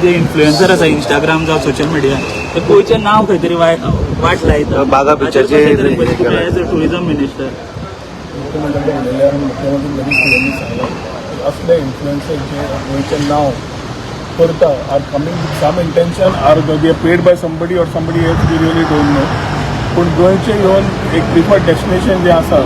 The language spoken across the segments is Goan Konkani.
जे इन्फ्लुएन्सर आसा इंस्टाग्राम जावं सोशल मिडिया, ते गोंयचें नांव खंय तरी वाट लायता. बागा पिक्चरचे एज अ टुरिझम मिनिस्टर. मुख्यमंत्र्यांनी उलयले आनी मुख्यमंत्री लगेच फुडें सांगलें की असले इन्फ्लुएन्सर जे गोंयचें नांव करता are coming with some intention or they are paid by somebody or somebody else, we really don't know. पूण गोंयचें येवन एक प्रिफर्ड डेस्टिनेशन जें आसा,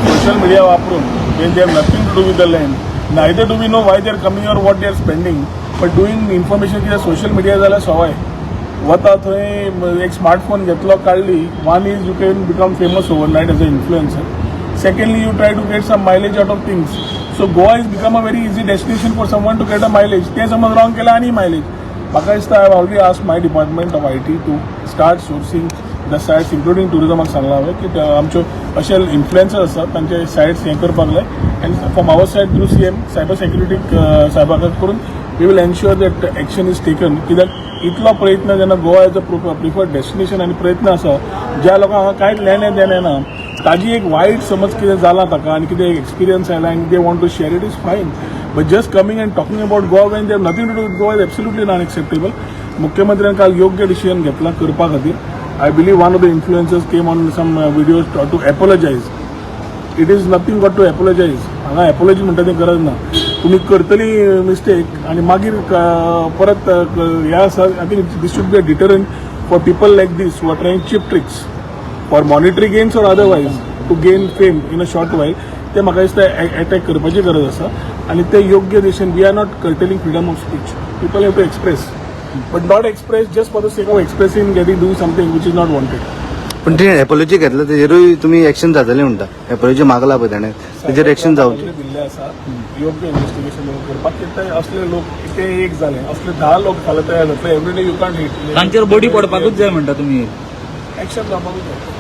सोशल मिडिया वापरून, when they have nothing to do with the land, neither do we know why they are coming or what they are spending, but doing information कित्याक सोशल मिडिया जाल्यार सवाय वता थंय एक स्मार्टफोन घेतलो, काडली. One is you can become famous overnight as a influencer. Secondly, you try to get some mileage out of things. So Goa is become a very easy destination for someone to get a mileage. तें समज रॉंग केलें आनी मायलेज. म्हाका दिसता I already asked my department of IT to start sourcing the sites, including टुरिजमाक सांगलां हांवें की ते आमच्यो अशे इन्फ्लुएन्सर आसात, तांचे सायट्स हें करपाक जाय. And from our side, through CM cyber security साहेबाक करून, we will ensure that action is taken. कित्याक इतलो प्रयत्न जेन्ना Goa as a preferred destination आनी प्रयत्न आसा, ज्या लोकांक हांगा कांयच लेणें देणें ना, ताजी एक वायट समज कितें जाला ताका आनी कितें एक्सपिरियन्स आयला आनी they want to share it, is fine, but just coming and talking about Goa when they have nothing to do with Goa is absolutely non acceptable. मुख्यमंत्र्यान काल योग्य डिसिजन घेतला करपा खातीर. I believe one of the influencers came on some videos to apologize. It is nothing got to apologize. हांगा एपोलॉजी म्हणटा तें गरज ना. तुमी करतली मिस्टेक आनी मागीर परत हे आसा. I think this should be a deterrent for people like this who are trying cheap tricks for monetary gains or otherwise to gain fame in a short while. ते म्हाका दिसता एटॅक करपाची गरज आसा आनी ते योग्य दिशेन. We are not curtailing freedom of speech. People have to express, but not express just for the sake of expressing, getting, do something which is not wanted. पण ते एपोलॉजी घेतलं तेजेरूय तुमी एक्शन जातले म्हणटा. एपोलॉजी मागला पळय ताणें, तेजेर एक्शन जावचें. दिल्ले आसा, योग्य इन्व्हेस्टिगेशन करपाक की ते असले लोक, ते एक जाले, असले 10 लोक फाल्यां तयार जातले. Every day you can't hit. तांचेर बडी पडपाकूच जाय म्हणटा तुमी. एक्शन जावपाकूच जाय.